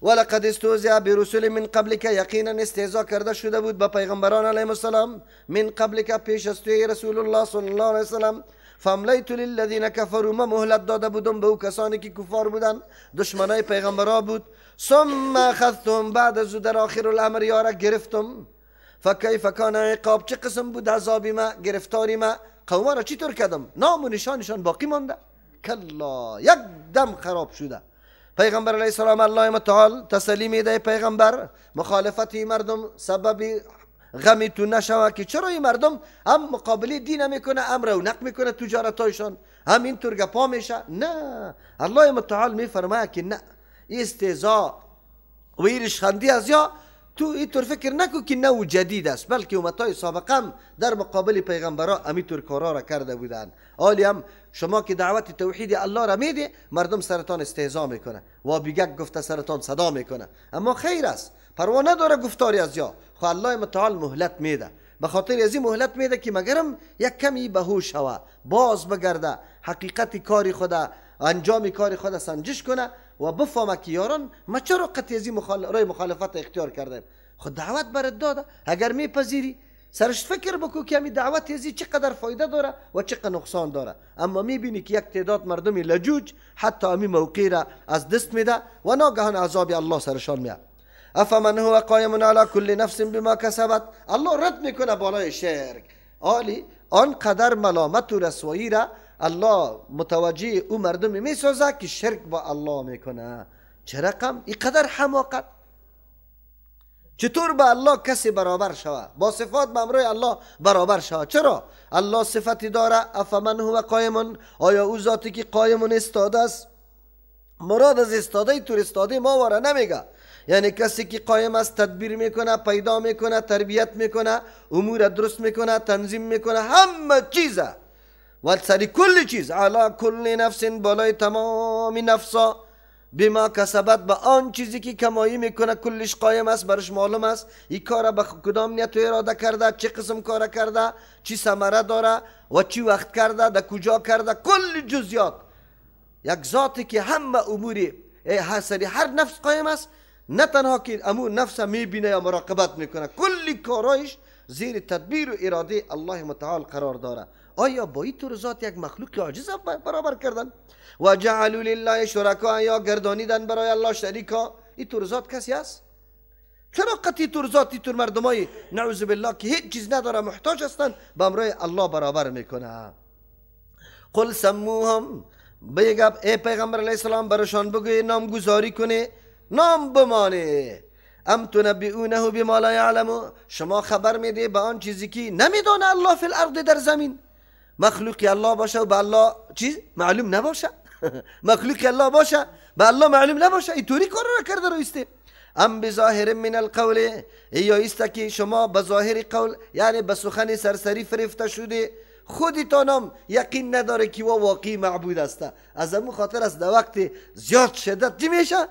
ولقد استهزئ برسل من قبلک، یقینا استهزا کرده شده بود با پیغمبران علیهم السلام، من قبلک پیش از توی رسول الله صلی الله علیه وسلم. فاملیت للذین کفروا، ما مهلت داده بودم به او کسانی که کفار بودن، دشمنای پیغمبرا بود. ثم اخذتهم، بعد از در آخر الامر یارا گرفتم. فکیف کان عقاب، چه قسم بود عذابی ما، گرفتاری ما، قوما را چطور کردم، نام و نشانشان باقی مانده. کلا، یک دم خراب شده. پیغمبر علیه السلام الله متعال تسلی میده پیغمبر، مخالفت مردم سبب غمی تو نشوه که چرا این مردم هم مقابله دین میکنه، هم رونق میکنه تجارتایشان، هم اینطور گپا میشه. نه، الله متعال میفرماید که نه، استهزا و ریشخندی از یا تو اینطور فکر نکو که نو جدید است، بلکه امتای سابقه هم در مقابل پیغمبرا امیطور کارا را کرده بودند. حالی هم شما که دعوت توحید الله را میده، مردم سرتان استهزا میکنه و بیگک گفته سرتان صدا میکنه، اما خیر است، پروا نداره گفتاری از یا. خو الله متعال مهلت میده، به خاطر از این مهلت میده که مگرم یک کمی بهوش شوه، باز بگرده، حقیقت کاری خود، انجام کار خود سنجش کنه و بفهمه که یاران ما چرا قطعی از این رای مخالفت اختیار کردیم. خود دعوت برات داده، اگر میپذیری سرش فکر بکو که همین دعوت ازی چقدر فایده داره و چقدر نقصان داره. اما میبینی که یک تعداد مردم لجوج حتی همین موقع را از دست میده و ناگهان عذاب الله سرشان میاد. افمن هو قایم علی کل نفس بما کسبت، الله رد میکنه بالای شرک. آلی آنقدر ملامت و رسوایی را الله متوجه او مردم میسازه که شرک با الله میکنه. چه رقم اینقدر حماقت، چطور با الله کسی برابر شوه، با صفات با امرای الله برابر شوه؟ چرا؟ الله صفتی داره، افمن هو قایم، آیا او ذاتی که قایم استاده است؟ مراد از استاده تور استاده ما واره نمیگه، یعنی کسی که قایم است تدبیر میکنه، پیدا میکنه، تربیت میکنه، امور درست میکنه، تنظیم میکنه، همه چیزه و سری کل چیز، علی کل نفس، بالای تمام نفسا، بما کسبت، به آن چیزی که کمایی میکنه کلش قایم است، برش معلوم است این کار به کدام نیت و اراده کرده، چه قسم کار کرده، چی ثمره داره و چی وقت کرده، در کجا کرده، کل جزئیات. یک ذاتی که همه اموری سری هر نفس قایم است، نه تنها که امو نفس میبینه یا مراقبت میکنه، کل کارایش زیر تدبیر و اراده الله متعال قرار داره. آیا با این طور ذات یک مخلوق عاجز برابر کردن؟ و جعلوا لله شرکا، یا گردانیدن برای الله شریکا. این طور ذات کسی است؟ چرا قطعی طور ذات، طور مردمای نعوذ بالله که هیچ چیز نداره محتاج هستند با امرای الله برابر میکنه؟ قل سموهم، بگه ای پیغمبر علیه السلام برشان بگوی نامگذاری کنه، نام بمانه. ام تنبئونه بما لا یعلم، شما خبر میده به آن چیزی که نمیدانه الله فی الارض، در زمین. مخلوقی الله باشه و به الله چیز معلوم نباشه، مخلوقی الله باشه به الله معلوم نباشه، اینطوری کار را کرده رویسته. ام بظاهر من القول، یا ایست که شما به ظاهر قول، یعنی به سخن سرسری فریفته شده، خودتانم یقین نداره که او واقعی معبود است. از امو خاطر است در وقت زیاد شدت چی میشه؟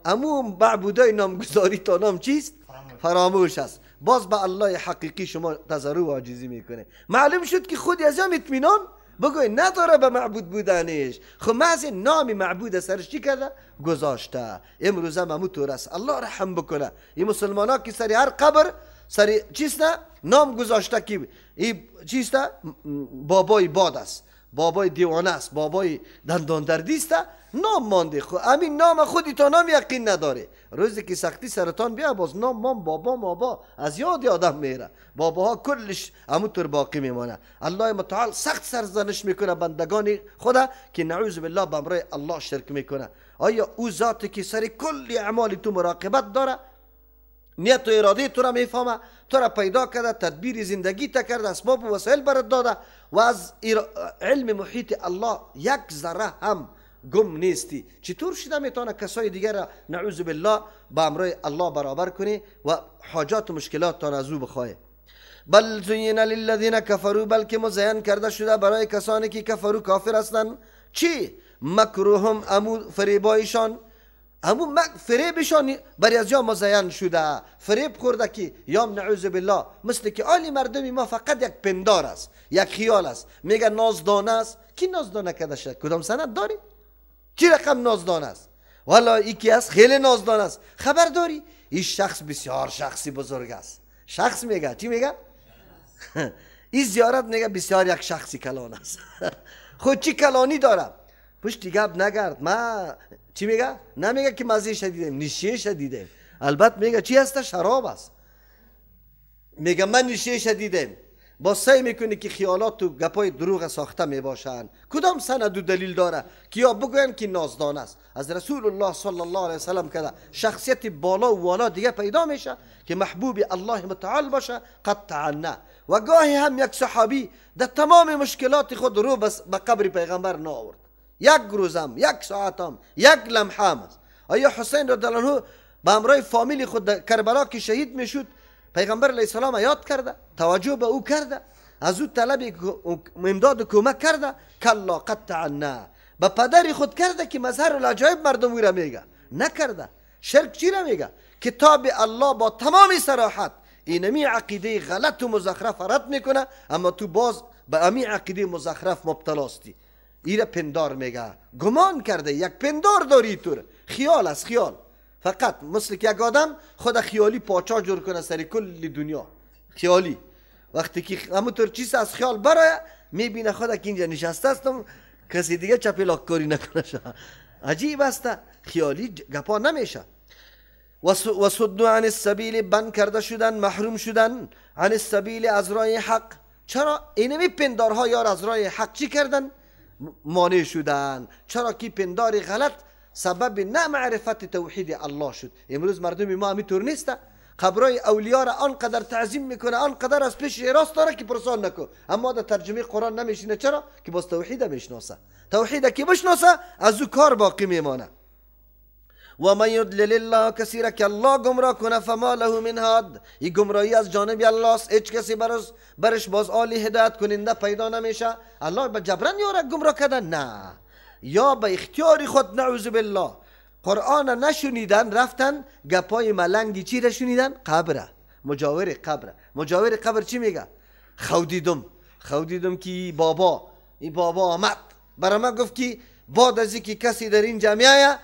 امو معبودای نامگذاری تانم چیست؟ فراموش است. باز به الله حقیقی شما تضرع و عاجزی میکنه. معلوم شد که خودی از هم اطمینان بگوی نداره به معبود بودنش، خب محض نام معبود سرش چی کرده؟ گذاشته. امروز هم همو طور است. الله رحم بکنه این مسلمان ها که سری هر قبر سری چیست نام گذاشته که این چیست؟ بابای باد است، بابای دیوانه است، بابای دندان دردی است، نام مانده. خب همین نام خودی تا نام یقین نداره. روزی که سختی سرطان بیا باز نام مام بابا مابا از یاد آدم میره، باباها کلش همونطور باقی میمانه. الله متعال سخت سرزنش میکنه بندگان خدا که نعوذ بالله به امرای الله شرک میکنه. آیا او ذاتی که سر کل اعمال تو مراقبت داره، نیت و اراده تو را میفهمه، تو را پیدا کرده، تدبیر زندگی تا کرده، اسباب و وسایل برات داده و از علم محیط الله یک ذره هم گم نیستی، چطور شده میتونه کسای دیگر را نعوذ بالله با امرای الله برابر کنی و حاجات و مشکلات تان از او بخواه؟ بل زین للذین کفروا، بلکه مزین کرده شده برای کسانی که کفرو کافر هستند. چی؟ مکرهم، امو فریبایشان، امو فریبشان برای از یا مزین شده، فریب خورده که یام نعوذ بالله مثل که عالی مردمی ما فقط یک پندار است، یک خیال است، میگه نازدانه است. کی نازدانه کرده شد؟ کدام سند داری؟ چی رقم نازدانه است؟ والا یکی است خیلی نازدان است، خبر داری این شخص بسیار شخصی بزرگ است. شخص میگه چی میگه؟ این زیارت میگه بسیار یک شخصی کلان است. خود چی کلانی داره؟ پشت گپ نگرد. ما چی میگه؟ نمیگه که مزه دیدیم، نشیش دیدیم. البته میگه چی هست؟ شراب است. میگه من نشیش دیدم. با سعی میکنی که خیالات و گپای دروغ ساخته میباشند. کدام سند و دلیل داره که یا بگوین که نازدان است؟ از رسول الله صلی الله علیه وسلم کده شخصیت بالا و والا دیگه پیدا میشه که محبوب الله متعال باشه، قطعا نه. و گاهی هم یک صحابی در تمام مشکلات خود رو به قبر پیغمبر نآورد، یک روزم، یک ساعتم، یک لمحه هم است. آیا حسین رضی الله عنه به همراه فامیل خود در کربلا که شهید میشد، پیغمبر علیه السلام یاد کرده، توجه به او کرده، از او طلب امداد و کمک کرده؟ کلا قطعا نه. به پدر خود کرده که مظهر العجایب مردم او را میگه، نکرده. شرک چی را میگه؟ کتاب الله با تمام صراحت اینمی عقیده غلط و مزخرف رد میکنه، اما تو باز به امی عقیده مزخرف مبتلاستی. ایره پندار میگه، گمان کرده، یک پندار داری تو، خیال است، خیال فقط. مثل که یک آدم خود خیالی پاچا جور کنه سر کل دنیا، خیالی. وقتی که همونطور چیز از خیال برای میبینه خود که اینجا نشسته استم، کسی دیگه چپیلاک کاری نکنه. عجیب است، خیالی گپا نمیشه. و صدوا عن السبیل، بند کرده شدن، محروم شدن، عن السبیل از راه حق. چرا اینمی پندارها یار از راه حق چی کردن؟ مانع شدن. چرا که پندار غلط سبب نه معرفت توحید الله شد. امروز مردم ما همینطور نیست. قبرای اولیا را آنقدر تعظیم میکنه، آنقدر از پیش راست داره که پرسان نکن، اما در ترجمه قرآن نمیشینه. چرا؟ که باز توحید میشناسه. توحید که بشناسه از او کار باقی میمانه. و من یضلل الله، کسی را که الله گمراه کنه، فما له من هاد، این گمراهی از جانب الله است، هیچ کسی برش باز آلی هدایت کننده پیدا نمیشه. الله به جبران یارا گمراه کرده؟ نه، یا به اختیار خود، نعوذ بالله. قرآن نشنیدن، رفتن گپای ملنگی چی را شنیدن؟ قبره، مجاور قبره. مجاور قبر چی میگه؟ خو دیدم، خو دیدم که بابا، این بابا آمد برای من گفت که بعد از اینکه کسی در این جامعه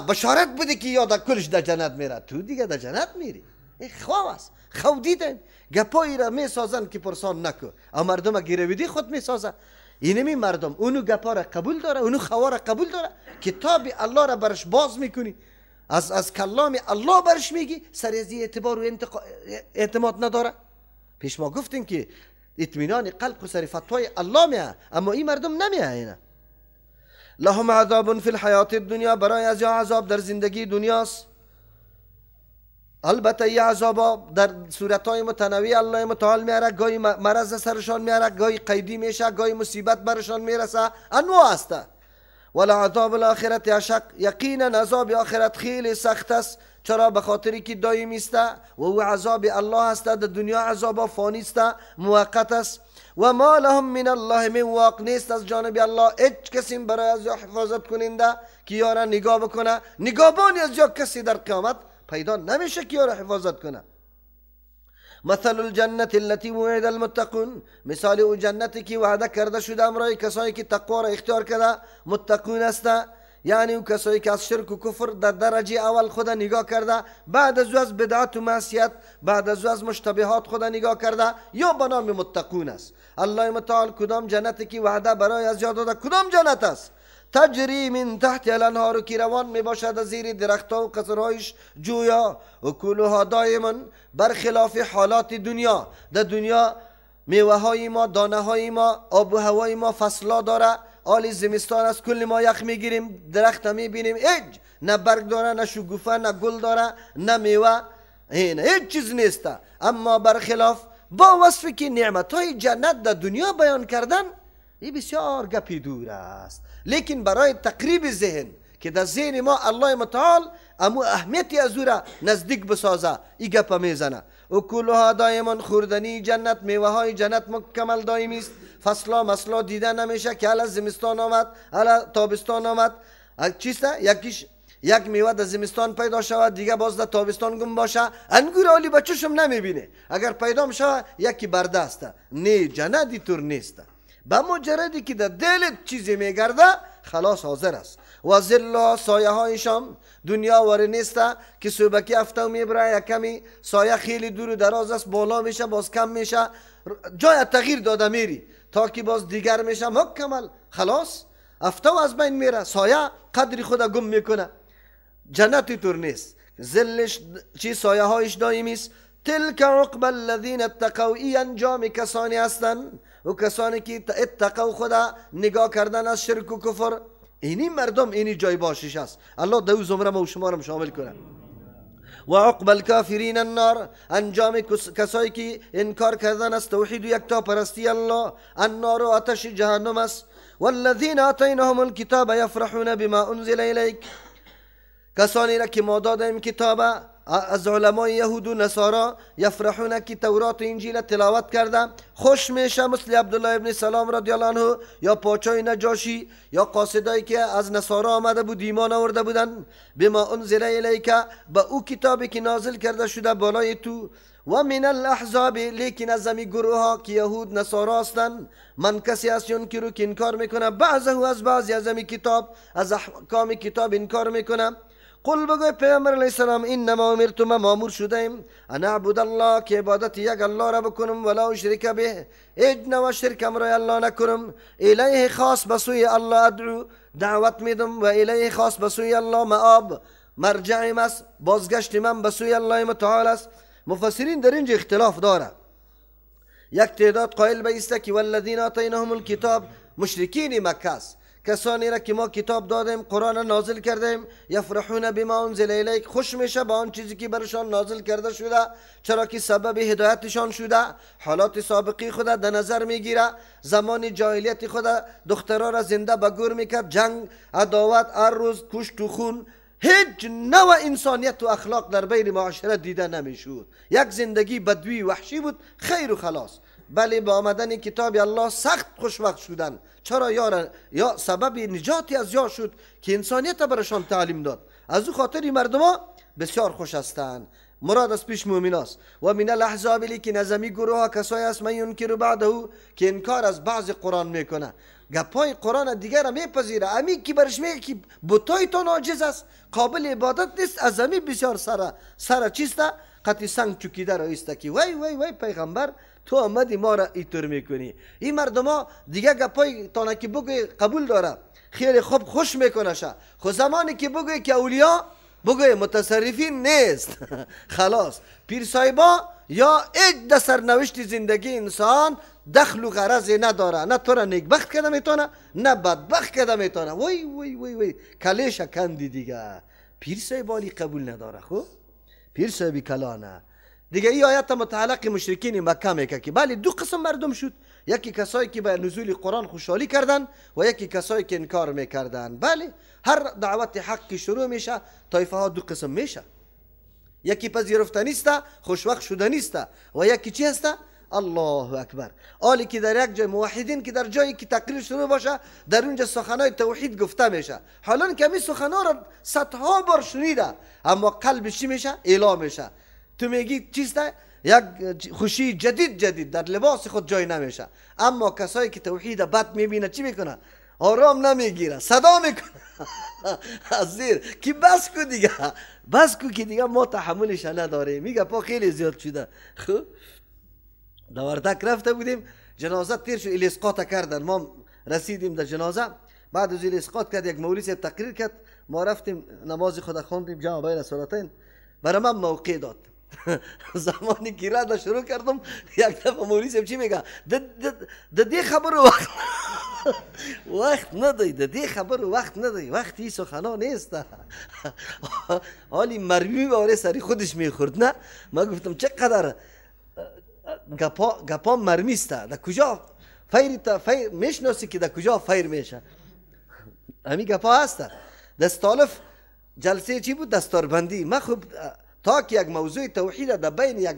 بشارت بده که یا در کلش در جنت میره، تو دیگه در جنت میری. این خواب است، خو دیدن. گپایی را میسازن که پرسان نکن، اما مردم گرویدی خود میسازن. اینمی مردم اونو گپا را قبول داره، اونو خوا را قبول داره. کتاب الله را برش باز میکنی، از کلام الله برش میگی، سر از اعتبار و اعتماد نداره. پیش ما گفتیم که اطمینان قلب خو سر فتوای الله میه، اما این مردم نمیه. اینه لهم عذاب فی الحیات الدنیا، برای از یا عذاب در زندگی دنیاست. البته این عذاب در صورتهای متنوع الله متعال میاره، گاهی مرض سرشان میاره، گاهی قیدی میشه، گاهی مصیبت برشان میرسه، انواع است. ولا عذاب الاخرت اشق، یقینا عذاب آخرت خیلی سخت است. چرا؟ به خاطری که دائمی است و او عذاب الله است. در دنیا عذاب فانی است، موقت است. و ما لهم من الله من واق، نیست از جانب الله هیچ کسی برای از حفاظت کننده که یارا نگاه بکنه. نگاهبانی از یا کسی در قیامت پیدا نمیشه که یارا حفاظت کنه. مثل الجنة التي وعد المتقون، مثال او جنتی که وعده کرده شده امرای کسایی که تقوا را اختیار کرده، متقون است. یعنی او کسایی که از شرک و کفر در درجه اول خود نگاه کرده، بعد از او از بدعت و معصیت، بعد از او از مشتبهات خود نگاه کرده، یا به نام متقون است. الله متعال کدام جنتی که وعده برای از یاد داده، کدام جنت است؟ تجری من تحت الانهار، که روان می باشد از زیر درختها و قصرهایش جویا، و کلها دائما، برخلاف حالات دنیا. در دنیا میوه های ما، دانه های ما، آب و هوای ما فصلا داره. آلی زمستان است، کل ما یخ میگیریم، درخت میبینیم هیچ نه برگ داره، نه شگوفه، نه گل داره، نه میوه، هیچ چیز نیست. اما برخلاف با وصفی که نعمت های جنت در دنیا بیان کردن، این بسیار گپی دور است. لیکن برای تقریب ذهن که در ذهن ما الله متعال امو اهمیتی از او را نزدیک بسازه، این گپ میزنه. و کلها دائما، خوردنی جنت، میوه های جنت مکمل دائمی است. فصلا مسلا دیده نمیشه که حالا زمستان آمد، حالا تابستان آمد. چیست؟ یکیش یک میوه در زمستان پیدا شود، دیگه باز در تابستان گم باشه. انگور عالی به چشم نمیبینه، اگر پیدا میشه یکی برده است. نه، جنت اینطور نیست. به مجردی که در دلت چیزی میگرده خلاص حاضر است. و ظل سایه هایشان دنیا واره نیست که صبحکی افتو میبره، یک کمی سایه خیلی دور و دراز است، بالا میشه باز کم میشه، جای تغییر داده میری تا که باز دیگر میشه مکمل خلاص افتو از بین میره، سایه قدری خود گم میکنه. جنت طور نیست، ظلش چی سایه هایش دائمی است. تلک عقب الذین اتقوا، ای انجام کسانی هستند و کسانی که اتقوا خدا نگاه کردن از شرک و کفر، اینی مردم اینی جای باشش است. الله دو زمره ما و شما را شامل کنه. و عقب الکافرین النار، انجام کسایی که انکار کردن از توحید و یکتا پرستی الله، النار و آتش جهنم است. والذین آتیناهم الکتاب یفرحون بما انزل الیک، کسانی را که ما دادیم کتاب از علمای یهود و نصارا، یفرحون که تورات و انجیل تلاوت کرده خوش میشه، مثل عبدالله ابن سلام رضی الله عنه یا پاچای نجاشی یا قاصدایی که از نصارا آمده بود ایمان آورده بودن. بما انزل الیک، به او کتابی که نازل کرده شده بالای تو. و من الاحزاب، لیکن از امی گروه ها که یهود نصارا هستند، من کسی است ینکرو که انکار میکنه بعضه از بعضی از امی کتاب، از احکام کتاب انکار میکنه. قل بگوی پیامبر علیه السلام انما امرت، ما مامور شدیم ان اعبد الله، که عبادت یک الله را بکنم، ولا اشرک به، هیچ نوع شرک امرای الله نکنم. الیه خاص به سوی الله ادعو، دعوت میدم، و الیه خاص به سوی الله مآب، مرجعیم است، بازگشت من به سوی الله متعال است. مفسرین در اینجا اختلاف داره. یک تعداد قائل به است که والذین آتیناهم الکتاب مشرکین مکه است، کسانی را که ما کتاب دادیم، قرآن نازل کردیم، یفرحون بما انزل الیک، خوش میشه با آن چیزی که برشان نازل کرده شده، چرا که سبب هدایتشان شده. حالات سابقی خود در نظر میگیره، زمان جاهلیت خود دخترها را زنده به گور میکرد، جنگ، عداوت، هر روز کشت و خون، هیچ نوع انسانیت و اخلاق در بین معاشره دیده نمیشد. یک زندگی بدوی وحشی بود، خیر و خلاص. بله با آمدن کتاب الله سخت خوشوقت شدن. چرا؟ یا سبب نجاتی از یا شد که انسانیت برشان تعلیم داد. از او خاطر مردم ها بسیار خوش هستند. مراد از پیش مؤمن است. و من الاحزاب، لیکن از امی گروه ها کسایی است من ینکر بعده، که انکار از بعض قرآن میکنه، گپای قرآن دیگر را میپذیره. امی که برش میگه که بتایتان عاجز است، قابل عبادت نیست، از امی بسیار سر چیسته قطعی سنگ چکیده را ایسته که وای وای وای پیغمبر تو آمدی ما را ایطور میکنی. این مردم ها دیگه گپای تانه که بگوی قبول داره، خیلی خوب خوش میکنه شه. خو زمانی که بگوی که اولیا، بگوی متصرفین نیست خلاص پیر صاحبا یا هیچ در سرنوشت زندگی انسان دخل و غرض نداره، نه تو را نیکبخت کرده میتونه نه بدبخت کرده میتونه. وای وای وای وای کلیش کندی دیگه. پیر صاحب قبول نداره. خب پیر صاحبی کلانه دیگه. این آیت متعلق مشرکین مکه میگه که بله دو قسم مردم شد، یکی کسایی که به نزول قرآن خوشحالی کردن و یکی کسایی که انکار میکردن. بله هر دعوت حق که شروع میشه طایفه ها دو قسم میشه، یکی پذیرفته نیست خوشوقت شده نیست و یکی چی هست؟ الله اکبر. آلی که در یک جای موحدین که در جایی که تقریر شروع باشه در اونجا سخنای توحید گفته میشه، حالا که می سخنا را صدها بار شنیده اما قلبش چی میشه؟ اعلام میشه. تو میگی چیست؟ یک خوشی جدید جدید در لباس خود جای نمیشه. اما کسایی که توحید بد میبینه چی میکنه؟ آرام نمیگیره، صدا میکنه از زیر که بس کو دیگه، بس کو که دیگه ما تحملش نداریم. میگه پا خیلی زیاد شده. خب دوردک رفته بودیم، جنازه تیر شد، الاسقاط کردن، ما رسیدیم در جنازه. بعد از الاسقاط کرد یک مولوی صاحب تقریر کرد، ما رفتیم نماز خود خواندیم جمع بین صلاتین. برای من موقع داد زمانی که رد شروع کردم یک دفعه مولوی صاحب چی میگه؟ د دې خبرو وخت وخت ندی، د دې خبرو وخت ندی، وقتی سخنا نیست. حالی مرمی باره سری خودش میخورد. نه ما گفتم چقدر گپا مرمی است، در کجا فیر تا فیر میشناسی که در کجا فیر میشه؟ همین گپا هست. دستالف جلسه چی بود؟ دستاربندی. ما خوب تا که یک موضوع توحید در بین یک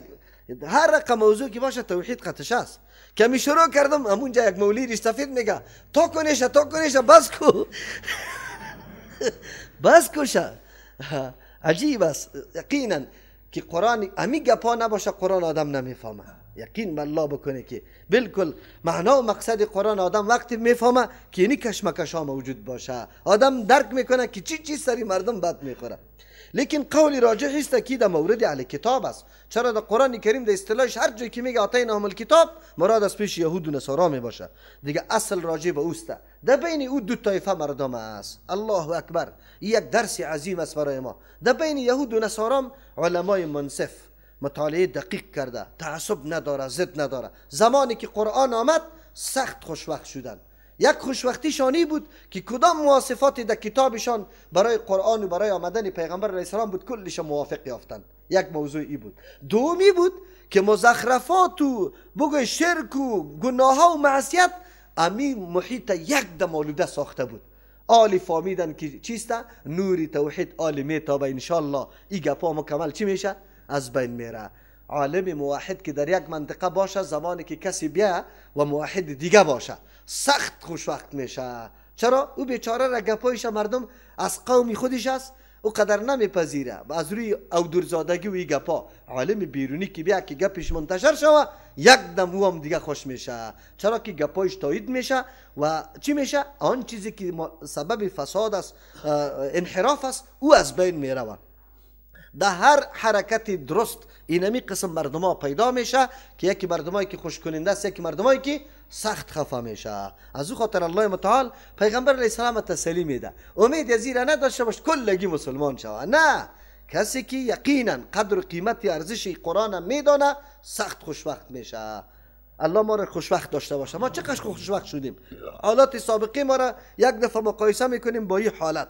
هر رقم موضوع که باشه توحید قطش است. که می شروع کردم همونجا یک مولوی ریش سفید میگه تا کنیشه تا کنیشه بس کو بس کوشه. عجیب است. یقینا که قرآن امی گپا نباشه قرآن آدم نمیفهمه. یقین بالله بکنه که بالکل معنا و مقصد قرآن آدم وقتی میفهمه که اینی کشمکش ها موجود باشه، آدم درک میکنه که چی چیز سری مردم بد میخوره. لیکن قول راجح است که در مورد اهل کتاب است. چرا در قرآن کریم در اصطلاحش هر جایی که میگه آتیناهم الکتاب مراد از پیش یهود و نصارا میباشه دیگه، اصل راجع به اوست. در بین او دو طایفه مردم است. الله اکبر، یک درس عظیم است برای ما. در بین یهود و نصارا علمای منصف مطالعه دقیق کرده، تعصب نداره، ضد نداره. زمانی که قرآن آمد سخت خوشوقت شدن. یک خوشوقتیشانی بود که کدام مواصفات در کتابشان برای قرآن و برای آمدن پیغمبر علیه السلام بود کلش موافق یافتن. یک موضوع ای بود. دومی بود که مزخرفات و بگوی شرک و گناه ها و معصیت امی محیط یک دم آلوده ساخته بود. آلی فهمیدن که چیست؟ نور توحید آلی میتابه انشالله. ای گپا مکمل چی میشه؟ از بین میره. عالم موحد که در یک منطقه باشه، زمانی که کسی بیا و موحد دیگه باشه سخت خوشوقت میشه. چرا؟ او بیچاره را گپایش مردم از قوم خودش است، او قدر نمیپذیره از روی او دورزادگی و ای گپا. عالم بیرونی که بیا که گپش منتشر شوه یک دم او هم دیگه خوش میشه. چرا که گپایش تایید میشه و چی میشه؟ آن چیزی که سبب فساد است، انحراف است، او از بین میروه. در هر حرکت درست اینمی قسم مردم ها پیدا میشه که یکی مردمایی که خوش کننده است، یکی مردمایی که سخت خفه میشه. از او خاطر الله متعال پیغمبر علیه السلام تسلی میده، امید از این نداشته باش کلگی مسلمان شوه. نه، کسی که یقینا قدر و قیمت ارزش قرآن میدانه سخت خوشوقت میشه. الله ما را خوشوقت داشته باشه. ما چقدر خوشوقت شدیم. حالات سابقه ما را یک دفعه مقایسه میکنیم با این حالت.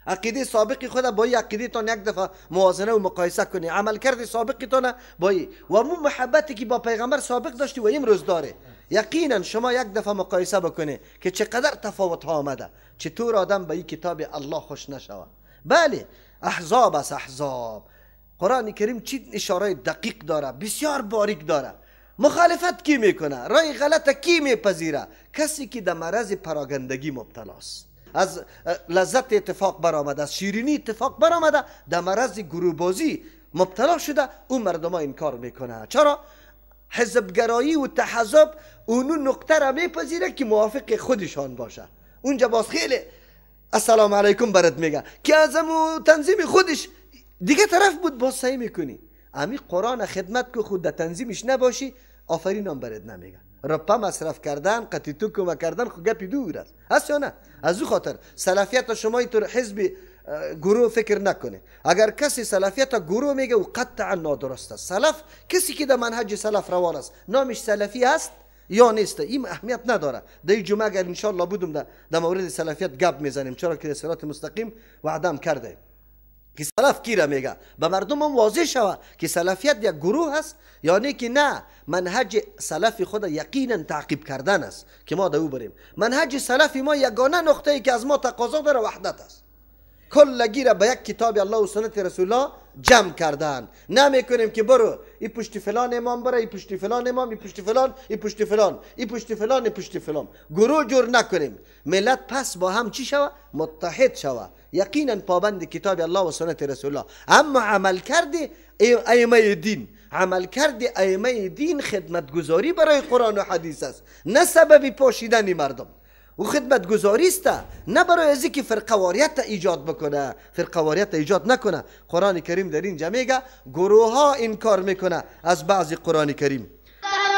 عقیده سابقی خود با این عقیده تان یک دفعه موازنه و مقایسه کنی، عملکرد سابقی تان با این و مو محبتی که با پیغمبر سابق داشتی و امروز داره، یقینا شما یک دفعه مقایسه بکنی که چقدر تفاوت ها آمده. چطور آدم به این کتاب الله خوش نشود؟ بله، احزاب است، احزاب. قرآن کریم چی اشاره دقیق داره، بسیار باریک داره. مخالفت کی میکنه؟ رای غلط کی میپذیره؟ کسی که در مرض پراگندگی مبتلاست، از لذت اتفاق برآمده، از شیرینی اتفاق برآمده، در مرض گروهبازی مبتلا شده، او مردم ها انکار میکنه. چرا؟ حزبگرایی و تحزب اونو نقطه را میپذیره که موافق خودشان باشه. اونجا باز خیلی السلام علیکم برات میگه که از تنظیم خودش دیگه طرف بود، باز سعی میکنی امی قرآن خدمت که خود در تنظیمش نباشی، آفرین هم برات نمیگه. رپا مصرف کردن، قطی تو کمک کردن خو گپی دور است، هست یا نه؟ از او خاطر سلفیت شما اینطور حزب گروه فکر نکنه. اگر کسی سلفیت گروه میگه او قطعا نادرست است. سلف کسی که در منهج سلف روان است، نامش سلفی است یا نیست، این اهمیت نداره. در جمعه اگر انشالله بودم در مورد سلفیت گپ میزنیم، چرا که صراط مستقیم وعدم کرده که سلف کی را میگه. به مردم هم واضح شوه که سلفیت یک گروه است یعنی که نه، منهج سلف خود یقینا تعقیب کردن است که ما در او بریم. منهج سلف ما یگانه نقطه ای که از ما تقاضا داره وحدت است. کلگی را به یک کتاب الله و سنت رسول الله جمع کردن. نمیکنیم که برو ای پشت فلان امام بره، ای پشت فلان امام، ای پشت فلان، ای پشت فلان، ای پشت فلان، ای پشت فلان. گروه جور نکنیم. ملت پس با هم چی شوه؟ متحد شوه، یقینا پابند کتاب الله و سنت رسول الله. اما عملکرد ائمه دین، عملکرد ائمه دین خدمتگزاری برای قرآن و حدیث است، نه سبب پاشیدن مردم. او خدمتگزاری است، نه برای از اینکه فرقه ایجاد بکنه. فرقه ایجاد نکنه. قرآن کریم در اینجا میگه گروه ها انکار میکنه از بعضی قرآن کریم.